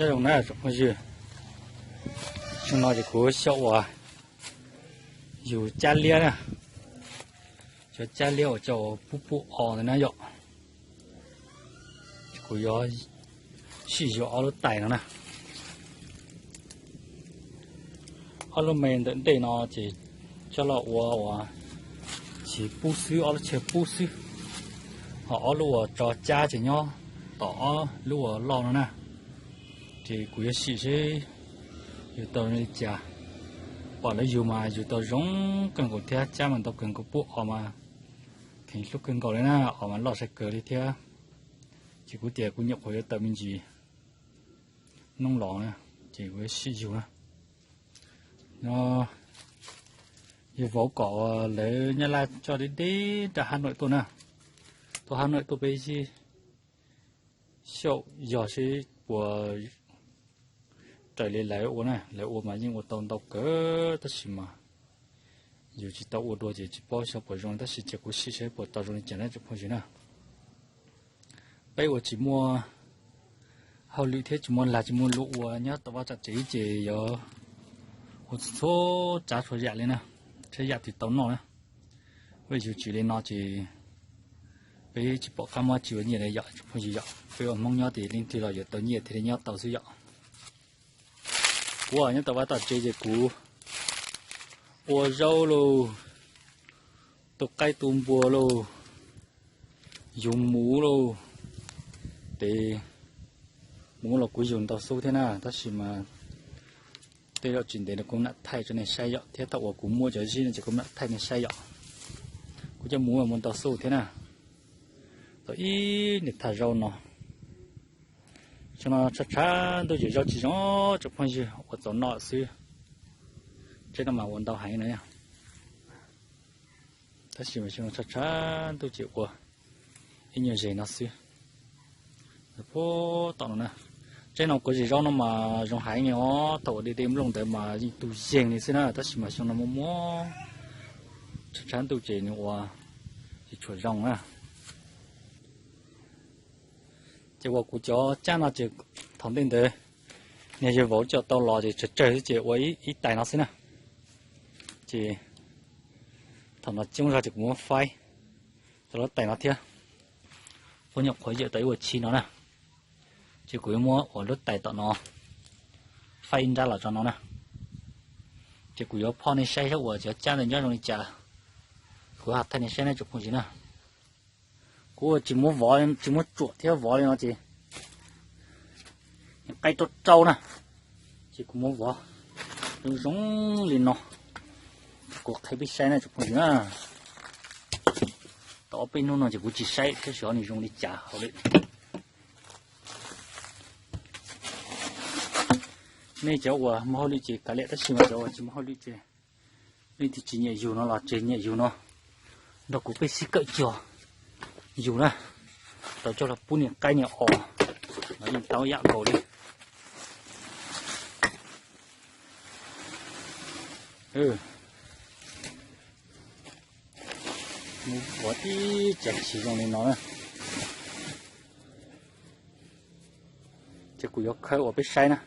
Zoo na tsoom phooj ywg, xyoo no ces kuv xyaum ua yug cab liab na, cov cab liab uas cov pub pub os ntawd na yom. Kuv yuav sij yug ob lub tais no na. Ob lub me ntawm ntej no ces coj los ua ua tsis pub xwb, ob lub chaw pub xwb, ho ob lub uas tso cab ces nyob tom ob lub uas loj no na. Ces kuv yuav sim seb yug tau zoo li cas. Pom lawv yug mas yug tau zoo kawg nkaus thiab, cab mas ntau kawg nkaus, pub os mas kheev hlub kawg nkaus li na, os mas loj sai kawg li thiab. Ces kuv tias kuv nyuam qhuav yuav tawm me ntsis noob los na, ces kuv yuav sij yug na. No yog vauv kom lawv Nyab Laj coj deb deb rau Hab Nuam tuaj na. Tuaj Hab Nuam tuaj peb sib xyaum yog seb puas raws li lawv ua na. Lawv ua mas yeej ua tau ntau kawg tab sis mas yus tsis tau ua dua ces tsis paub xyov puas zoo, tab sis ces kuv sim seb puas tau zoo li cas na tsoom phooj ywg na. Peb uas tsis muaj hauj lwm thiab tsis muaj lag tsis muaj luam ua nyob tom vaj tom tsev ces yuav ua txhua tsav txhua yam li na, tsheb yam twg tau noj na. Vim yus tsis li no ces peb tsis pom qab muab tsis ua nyiaj li yom tsoom phooj ywg yom. Peb ua Hmoob nyob ces leej twg los yuav tau nyiaj thiaj li nyob tau xwb yom. Kuv nyob tom vaj tom tsev ces kuv ua zaub lauj, tu qaib tu npua lauj, yug muv lauj. Ces muv los kuv yug ntau xub thiab na, tab sis mas tej zaum tsis ntev no kuv mam thaij rau nej saib yom, thiab thaum uas kuv muaj cov zib no ces kuv mam thaij nej saib yom. Kuv cov muv muaj ntau xub thiab na. Tau ib niag thaj zaub no. Xyoo no tshav tshav ntuj ces zaub tsis zoo tsoom phooj ywg, ua txaus noj xwb. Tsheb no mas ua ntau heev no. Tab sis mas xyoo no tshav tshav ntuj ces ua ib nyuag zes no xwb. Puag tom no na, tsheb no kuv zes zaub no mas zoo heev os, thaum uas deb deb nplooj ntawd mas yeej tu yeeg li xwb na, tab sis mas xyoo no muaj muaj tshav tshav ntuj ces nws ua tsis tshua zoo na. Ces uas kuv cov cab no ces thaum ntej ntawd niag yawg vauv coj tau los ces tsawg tsawg xwb ces ua ib tais no xwb na. Ces thaum no coob zog ces kuv muab faib tau lub tais no thiab. Puab nyuam qhuav yawm tau ib ua tshib no na, ces kuv yuav muab ua lub tais tom no faib ib nrab los tso no na. Ces kuv yuav phoj nej saib saib uas cov cab ntawd nyob zoo li cas, kuv ho thaij nej saib na tsoom phooj ywg na. Kuv ua tsis muab vov, tsis muab tsuam thiab vov li no ces qaib rau rau na, ces kuv muab vov zoo zoo li no. Kuv qhia peb saib na tsoom phooj ywg na. Tau ob peb hnub no ces kuv tsis saib tab sis nws zoo li cas hauv li. Nej cov uas muaj hauj lwm ces kav liam, tab sis mas cov uas tsis muaj hauj lwm ces leej twg tsis nyiam yug no los tseg nyiam yug no nrog kuv peb sib kawm cog yug na. Tau coj los pub niag qaib niag os, yeej tau ib yam nkaus li. Mus vov tib cov tsis zoo li no na. Ces kuv yuav khawb ua peb saib na,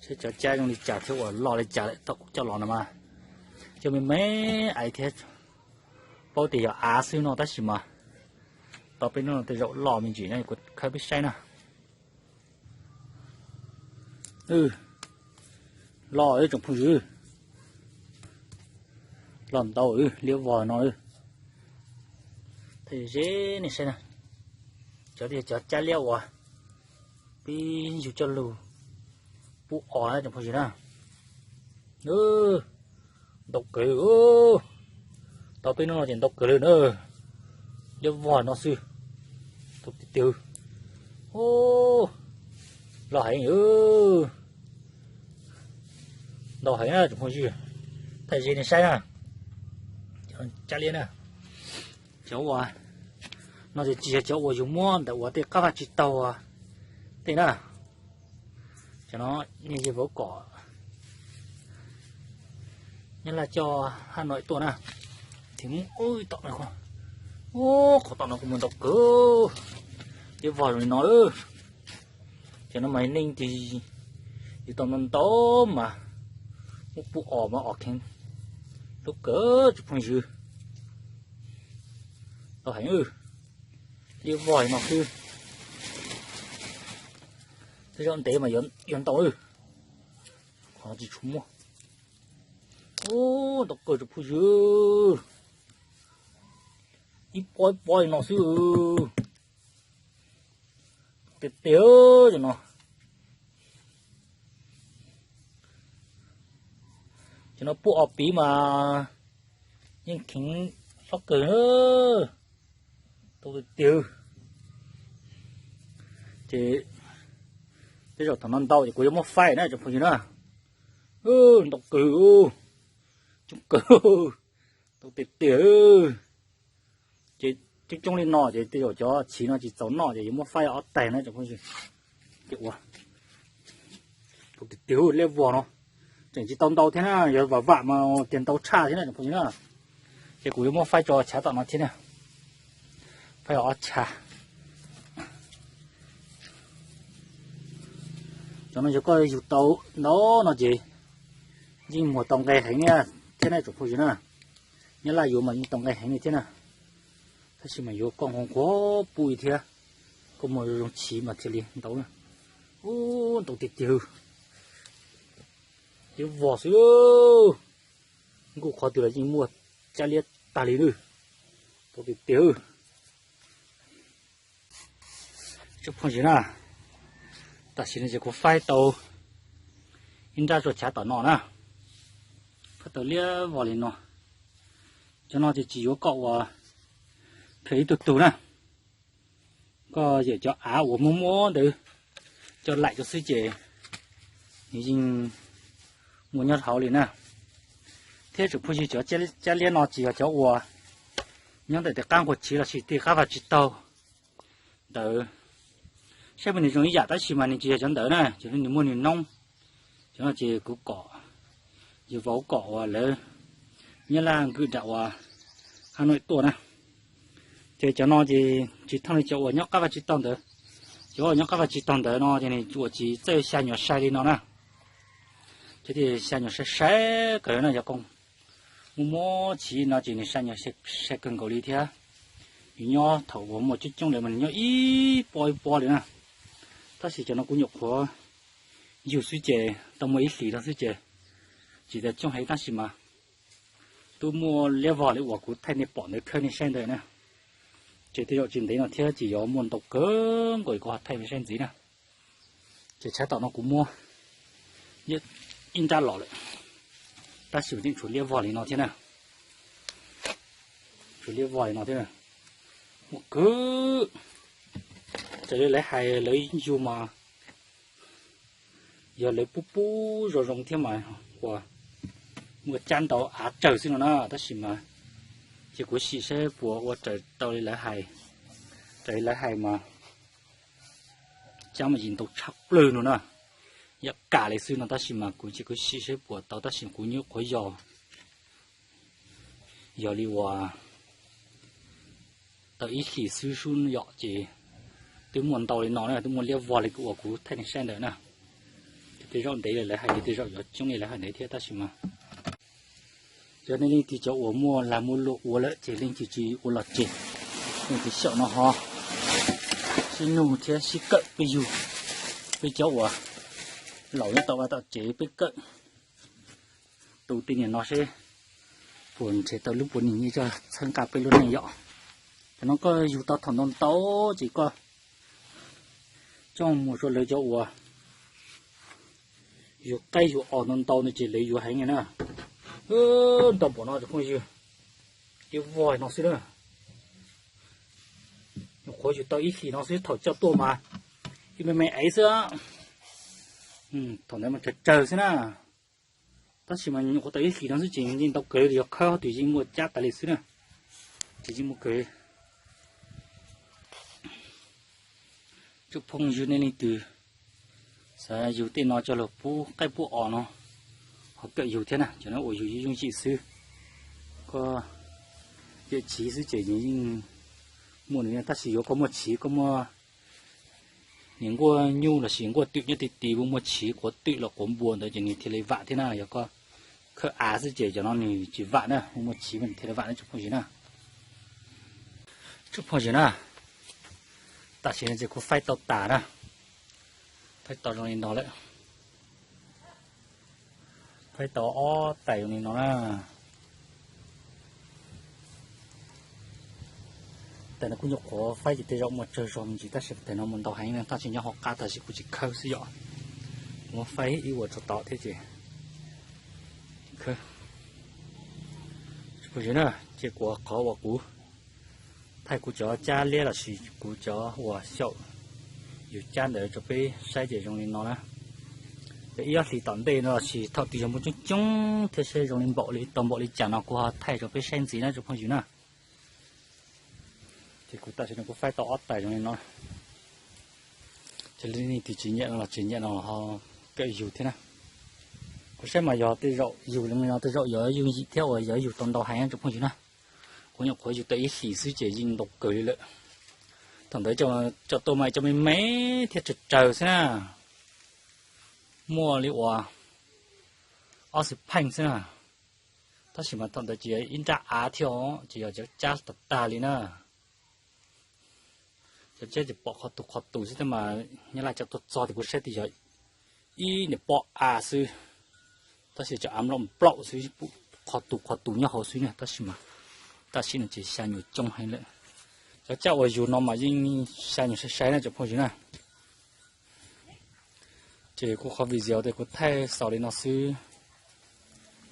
saib cov cab zoo li cas thiab uas loj li cas lawm thaum kuv coj los no mas. Coj me me ais thiab, paub tias yog av xwb no tab sis mas tau peb hnub no tej zaum loj me ntsis na, kuv khawb peb saib na. Loj tsoom phooj ywg, loj ntau, liab vog no. Thaij ze nej saib na, cov tias cov cab liab uas pib yug coj lug pub os na tsoom phooj ywg na. Ntau kawg, tau peb hnub no ces ntau kawg li na. Liab vog no xwb, tau tiag tiag. Loj heev, ntau heev na tsoom phooj ywg. Thaij ze nej saib na, cab liab na. Cov uas no ces tsis yog cov uas yus muab ntawm uas tej qab vaj tsis taug tej na. Cov no niag yawg vauv kom Nyab Laj coj Hab Noj tuaj na. Ces muab tom no, qhov tom no kuj muaj ntau kawg, liab vog zoo li no. Ces no mas neeg tig yug tau ntau ntau mas muab pub os mas os kheev lub kawg tsoom phooj ywg. Tau heev, liab vog li no xwb. Tej zaum ntev mas yuav ntau, qhov no tsis tshua muaj. Ub, ntau kawg tsoom phooj ywg, ib pob ib pob li no xwb. Tiag tiag cov no. Cov no pub os piv mas yeej kheev hlob kawg, tau tiag tiag. Ces tej zaum thaum no ntau ces kuv yuav muab faib na tsoom phooj ywg na. Ntau kawg, coob kawg, tau tiag tiag. Ces coob coob li no ces tej zaum cov chiv no tsis txaus noj ces yuav muab faib ob taig na tsoom phooj ywg. Ces ua, tau tiag tiag, liab vog no. Tseem tsis tau ntau thiab na, yog vam vam mas tias ntau tshaj thiab na tsoom phooj ywg na. Ces kuv yuav muab faib tso chav tom no thiab na. Faib ob chav. Cov no yog koj yug tau ntau no ces yeej muag tau nqe heev thiab na tsoom phooj ywg na. Nyab laj yuav mas yeej tau nqe heev li thiab na. Tab sis mas yuav koj nquag nquag pub li thiab, koj muag zoo chiv mas thiaj li ntau. Ub, ntau tiag tiag, liab vog xwb. Nkuj qhov twg los yeej muaj cab liab tag li na. Tau tiag tiag. Tsoom phooj ywg na, tam sim no ces kuv faib tau ib nrab tso chav tom no na. Faib tau liab vog li no. Cov no ces tsis yuav koj ua phem ib tug tug na. Koj yawm cov av uas muaj muaj ntawd coj laim rau xwb ces nws yeej muaj nyob hauv li na. Thiab tsoom phooj ywg, cov cab liab no tsis yog cov uas nyob ntawm tej qab nquag chiv los sis tej qab vaj tsib taug ntawd, saib mas nws zoo ib yam tab sis mas nws tsis yog cov ntawd na, cov nws muaj nws noob. Cov no ces kuv kom, yus vauv kom uas lawv Nyab Laj nkwm nram uas Hà Nội tuaj na. Ces cov no ces tsis thooj li cov uas nyob qab vaj tsib taug ntawd. Cov uas nyob qab vaj tsib taug ntawd no ces nws ua tsis txawj xya nyuam sai li no na. Ces tias xya nyuam sai sai kawg na yog koj muaj muab chiv no ces nws xya nyuam sai kawg nkaus li thiab. Nws nyob thaum uas muaj coob coob lawm mas nws nyob ib pob ib pob li na. Tab sis cov no kuv nyuam qhuav yug xwb ces tau muaj ib hlis no xwb ces tsis tas coob heev tab sis mas twb muaj liab vog li uas kuv thaij nej pom ntawd khawb nej saib ntawd na. Ces tej zaum tsis ntev no thiab ces yuav muaj ntau kawg nkaus kuv ho thaij nej saib ntxiv na. Ces tshaib tom no kuv muab ib nrab los lawm, tab sis yeej tshuav liab vog li no thiab na. Tshuav liab vog li no thiab, muaj kawg. Raws li lawv hais lawv yug mas yog lawv pub pub zoo zoo thiab mas uas muaj cab ntau av tsawg xwb no na, tab sis mas ces kuv sim saib puas ua raws tau li lawv hais. Raws li lawv hais mas cab mas yim ntau tshaj plaws no na, yam kam li xwb no tab sis mas kuv ces kuv sim saib puas tau tab sis kuv nyuam qhuav yog, yog li uas tau ib hlis xwb sub yom ces twb muaj ntau li no na, twb muaj liab vog li uas kuv thaij nej saib ntawd na. Tej zaum ntev li lawv hais, tej zaum yuav coob li lawv hais ntawd thiab tab sis mas yog nej leej twg cov uas muaj lag muaj luam ua lawm ces leej twg tsis ua los tseg, leej twg xyaum no ho sib nug thiab sib kawm peb yug. Peb cov uas laus nyob tom vaj tom tsev peb kawm tus tej niam no seb puas nrhiav tau lub puas nim nyiaj coj txhawb nqa peb lub neej yom. Tam no koj yug tau thaum ntau ntau ces koj coj mus rau lawv cov uas yug qaib yug os ntau ntau no ces lawv yuav heev na. Ntau npaum no tsoom phooj ywg, liab vog no xwb na. Nyuam qhuav yug tau ib hlis no xwb thaum coj tuaj mas ib me me ev xwb. Thaum ntawd mas tsawg tsawg xwb na. Tab sis mas nyuam qhuav tau ib hlis no xwb ces yeej ntau kawg li, yog khawb twb yeej muaj cab tas li xwb na. Ces yeej muaj kawg. Tsoom phooj ywg nej leej twg xav yug tej no coj los pub qaib pub os no ho kawm yug thiab na, cov no ua yug yooj yim xwb. Koj cawm chiv xwb ces yeej muaj nws, tab sis yuav koj muaj chiv, koj muaj Nws nkuaj nyuj lossis nkuaj twm nyob ti ti, muaj muaj chiv quav twm los quav npua ntawd ces nws thiaj li vam thiab na. Yog koj khawb av xwb ces cov no nws tsis vam na, muaj muaj chiv mas nws thiaj li vam na tsoom phooj ywg na. Tsoom phooj ywg na, tam sim no ces kuv faib tau tas na, faib tau zoo li no lawm. Faib tau ob tais zoo li no na. Tais no kuj nyuam qhuav faib ces tej zaum muaj tsawg zog me ntsis tab sis tais no mus ntau heev na, tab sis nyob hauv qab tab sis kuv tsis khawb xwb yom. Kuv muab faib ib ua tso tod thiab ces khawb. Tsoom phooj ywg na, ces kuv qhov uas kuv thaij kuv cov cab liab lossis kuv cov uas xyaum yug cab ntawd rau peb saib ces zoo li no na. Yog ib ob hlis tom ntej no lossis thaum twg yog muaj coob coob thiab saib zoo li npaum li tau npaum li cas no kuv ho thaij rau peb saib ntxiv na tsoom phooj ywg na. Ces kuv tam sim no kuv faib tau ob tais zoo li no. Ces leej twg tsis nyiam no los tsis nyiam no los ho kawm yug thiab na. Kuv saib mas yog tej zaum yug li no tej zaum yog yug yim thiab uas yog yug tau ntau heev tsoom phooj ywg na. Kuv nyuam qhuav yug tau ib hlis xwb ces yeej ntau kawg li lawm. Thaum ntawd cov tuaj mas cov me me thiab tsawg tsawg xwb na, muaj li uas ob xwm pheej xwb na. Tab sis mas thaum ntawd ces yog ib nrab av thiab os, ces yog cov cab tag tag li na. Cov cab ces pom qhov tus qhov tus xwb tab mas nyob laj cov tuaj txog tias kuv saib tias yog ib niam pob av xwb, tab sis cov av nplaum nplaum xwb, qhov tus qhov tus nyob hauv xwb na. Tab sis mas tam sim no ces xya nyuam coob heev lawm. Cov cab uas yug no mas yeej xya nyuam sai sai na tsoom phooj ywg na. Ces kuv qhov video ces kuv thaij xaus li no xwb.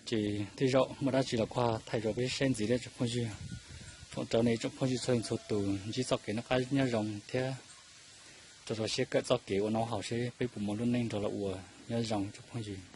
Ces tej zaum muaj dab tsi los kuv ho thaij rau peb saib ntxiv thiab tsoom phooj ywg. Foom rau nej tsoom phooj ywg txhua leej txhua tus ntsib txoj kev noj qab nyob zoo thiab rau rau siab kawm txoj kev ua noj haus seb peb puas muaj lub neej nrog lawv ua nyob zoo tsoom phooj ywg.